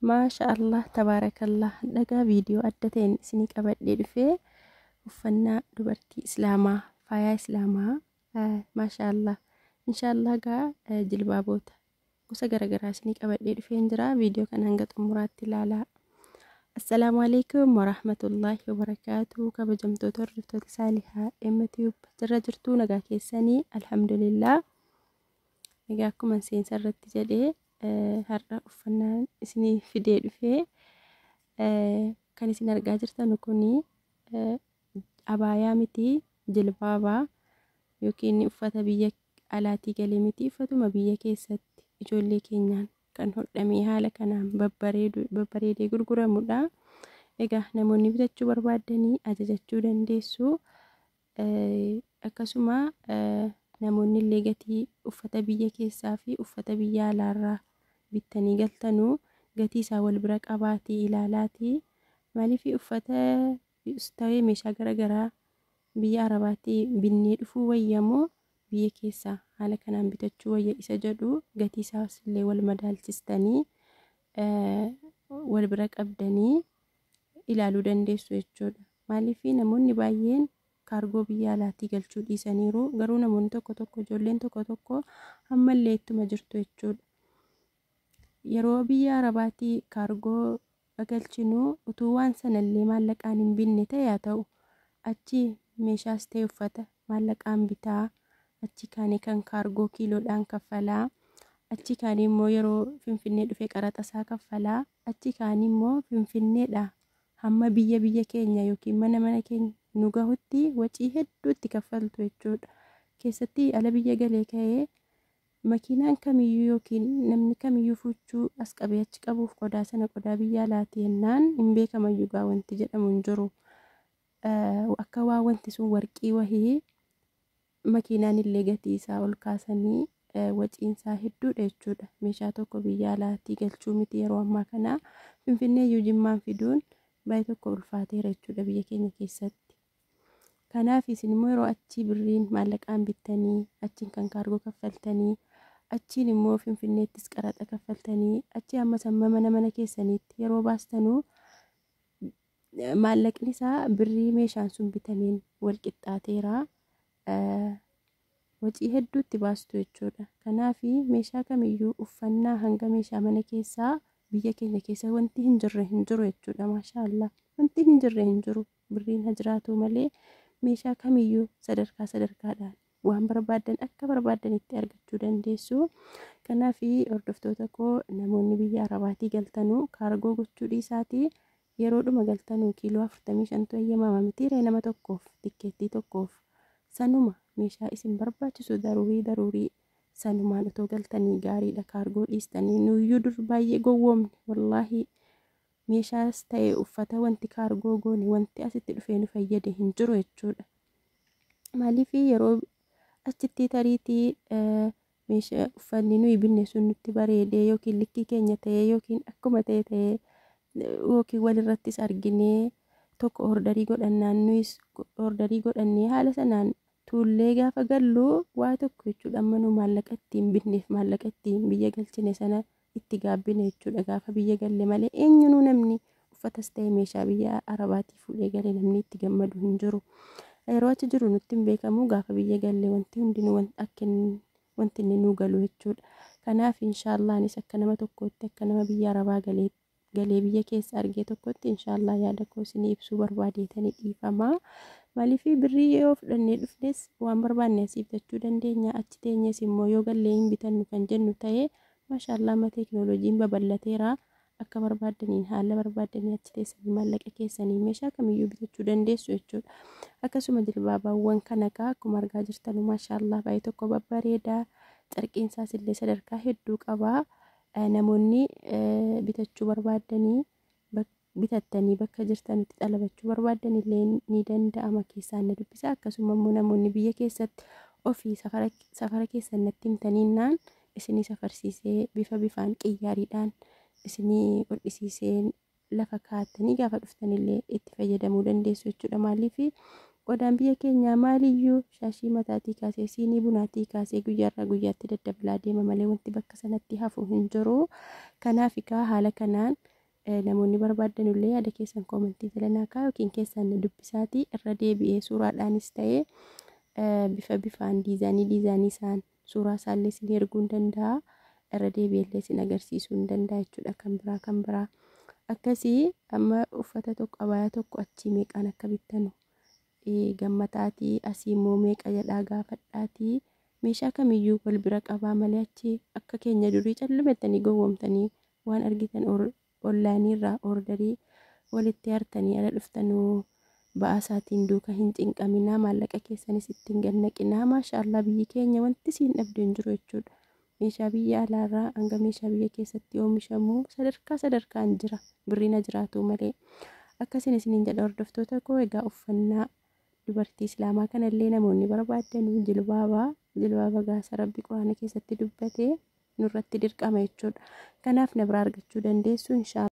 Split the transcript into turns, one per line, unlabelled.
Maasha Allah tabaarakallah. Dhagaa viidiyoo adda ta'een isinii qabadhee dhufee uffannaa dubartii islaamaa, faayaa islaamaa. Maasha Allah, inshaallah gaa jilbaaboota gosa garagaraa isinii qabadhee dhufeen jira. Viidiyoo kana hanga xumuraatti ilaalaa. Assalaamu alaikum warahmatullaahi wabarakaatu. Kabajamtoota hordoftoota Saalihaa MTube, jirra jirtuu? Nagaa keessanii? Alhamdulillah. Egaa akkuma seensa irratti jedhee, har'a uffannaan isinii fidee dhufee kan isin argaa jirtan kuni abaayaa miti, jilbaabaa yookiin uffata biyya alaatii galee miti, uffatuma biyya keessatti ijoollee keenyaan kan hodhamee haala kanaan babbareedee gurguramudha. Egaa namoonni bitachuu barbaaddanii ajajachuu dandeessu. Akkasuma namoonni illee gatii uffata biyya keessaa fi uffata biyya alaarraa bittanii galtanuu gatii isaa wal bira qabaatii ilaalaatii. Maaliif uffata ta'ee meeshaa garaagaraa biyya Arabaatii binnee dhufuu wayyamoo biyya keessaa haala kanaan bitachuu wayya isa jedhu gatii isaas illee wal madaalchistanii wal bira qabdanii ilaaluu dandeessu jechuudha. Maaliif namoonni baay'een kaargoo biyya alaatii galchuu dhiisaniiru, garuu namoonni tokko tokko, ijoolleen tokko tokko ammallee ittuma jirtu jechuudha. Yeroo biyya Arabaatii kaargoo galchinu utuu waan sanallee maallaqaan hin binne ta'e haa ta'u, achi meeshaas ta'e uffata maallaqaan bitaa, achi kaanii kan kaargoo kiiloodhaan kaffalaa, achi kaanii immoo yeroo Finfinnee dhufee qaraxa isaa kaffalaa, achi kaanii immoo Finfinneedha hamma biyya keenya yookiin mana keenya nu gahutti wacii hedduu itti kaffaltu jechuudha. Keessatti ala biyya galee ka'ee makiinaan kamiyyuu yookiin namni kamiyyuu fuuchuu as qabee achi qabuuf qodaa sana qodaa biyya alaati jennaan hin beekamayyuu gaa wanti jedhamu hin jiru. Akka waa wanti sun warqii wahii makiinaan illee gatii isaa ol kaasanii waciinsaa hedduudha jechuudha. Meeshaa tokko biyya alaatii galchuu miti, yeroo ammaa kana Finfinnee iyyuu Jimmaan fiduun baay'ee tokko ulfaateera jechuudha biyya keenya keessatti. Kanaaf isin immoo yeroo achii birriin maallaqaan bittanii, achiin kan kaargoo kaffaltanii, achiin immoo Finfinneettis qaraxa kaffaltanii, achii ammas amma mana keessaniitti yeroo baastanuu maallaqni isaa birrii meeshaan sun bitameen wal qixxaateera. Wacii hedduutti baastu jechuudha. Kanaaf meeshaa kamiyyuu uffannaa hanga meeshaa mana keessaa biyya keenya keessa wanti hin jirre hin jiru jechuudha. Maasha Allah, wanti hin jirre hin jiru. Birriin ha jiraatu malee meeshaa kamiyyuu sadarkaa sadarkaadhaan waan barbaaddan akka barbaaddanitti argachuu dandeessu. Kanaaf hordoftoota koo, namoonni biyya Arabaatii galtanuu kaargoo gochuu dhiisaatii yeroodhuma galtanuu kiiloo 45tu eeyyamama miti ree nama tokkoof, tikkeettii tokkoof? Sanuma meeshaa isin barbaachisu daruurii daruurii sanumaan otoo galtanii gaariidha, kaargoo dhiistanii. Nuyyuu dur baay'ee gowwoomne wallaahi. Meeshaas ta'e uffata wanti kaargoo goone wanti asitti dhufee nu fayyade hin jiru jechuudha. Maaliif yeroo achitti tariitii meeshaa uffanni nuyi binne sun nutti bareedee yookiin likkii keenya ta'ee yookiin akkuma ta'e ta'ee yookiin walirrattis arginee tokko orderii godhannaan, nuyis orderii godhannee haala sanaan tuullee gaafa gallu waa tokko jechuudha, amma nu maallaqa ittiin binneef maallaqa ittiin biyya galchine sana itti gaabbine jechuudha gaafa biyya galle malee eenyunuu namni uffatas ta'e meeshaa biyya Arabaatii fuudhee galee namni itti gammadu hin jiru. Yeroo achi jiru nutti hin beekamu, gaafa biyya galle wanti hundinuu akka wanti inni nuu galu jechuudha. Kanaaf inshaallah anis akka nama tokkootti, akka nama biyya Arabaa galee biyya keessa argee tokkotti, inshaallah yaada koo isinii ibsuu barbaadeetanii dhiifamaa. Maaliif birrii yoo fudhannee dhufnes waan barbaanne asii bitachuu dandeenya. Achi teenyes immoo yoo gallee hin bitannu kan jennu ta'ee, maashaallah amma teekinooloojiin babal'ateera. Akka barbaaddaniin haala barbaaddanii achi teessanii maallaqa keessanii meeshaa kamiyyuu bitachuu dandeessu jechuudha. Akkasuma jilbaabaawwan kana kaa akkuma argaa jirtanu, maashaallah baay'ee tokko babbareedaa, carqiin isaas illee sadarkaa hedduu qabaa. Namoonni bitachuu barbaaddanii bitattanii bakka jirtanitti xalabachuu barbaaddan illee ni danda'ama, keessaan na dubbisa. Akkasuma immoo namoonni biyya keessatti ofii safara keessan natti himtaniinnaan isinii safarsiisee bifa bifaan qiyyaariidhaan isinii hodhisiisee lafa kaa'attanii gaafa dhuftanillee itti fayyadamuu dandeessu jechuudha. Maaliif Qodaan biyya keenyaa maaliyyuu shaashii mataatii kaasee siinii bunaatii kaasee guyyaarraa guyyaatti daddabalaa deema malee wanti bakka sanatti hafu hin jiru. Kanaaf egaa haala kanaan namoonni barbaadan illee yaada keessan koomentii jala naa kaa'aa yookiin keessan na dubbisaatii irra deebi'ee suuraadhaanis ta'ee bifa bifaan diizaanii diizaanii isaan suuraa isaallee isin erguu hin danda'a. Irra deebi'ellee isin agarsiisuu hin danda'a jechuudha kan biraa kan biraa. Akkasii amma uffata tokko abaayaa tokko achii meeqaan akka bittanu gammataatii asii immoo meeqa jedhaa gaafadhaatii meeshaa kamiyyuu wal bira qabaa malee achi akka keenya durii callumettanii gowwoomtanii waan argitan onlaayinii irraa ordarii walitti hartanii ala dhuftanuu ba'aa isaatiin duuka hin cinqaminaa, maallaqa keessanis ittiin gannaqinaa. Maashaallah, biyyi keenya wanti siin dhabde hin jiru jechuudha. Meeshaa biyya alaarraa hanga meeshaa biyya keessatti oomishamu sadarkaa sadarkaan jira, birriina jiraatu malee. Akkasiin isiniin jedha hordoftoota koo. Egaa uffannaa dubartii islaamaa kanallee namoonni barbaadan jilbaabaa, jilbaaba gaasa rabbi quraana keessatti dubbate nurratti dirqama jechuudha. Kanaaf na biraa argachuu dandeessu inshaa.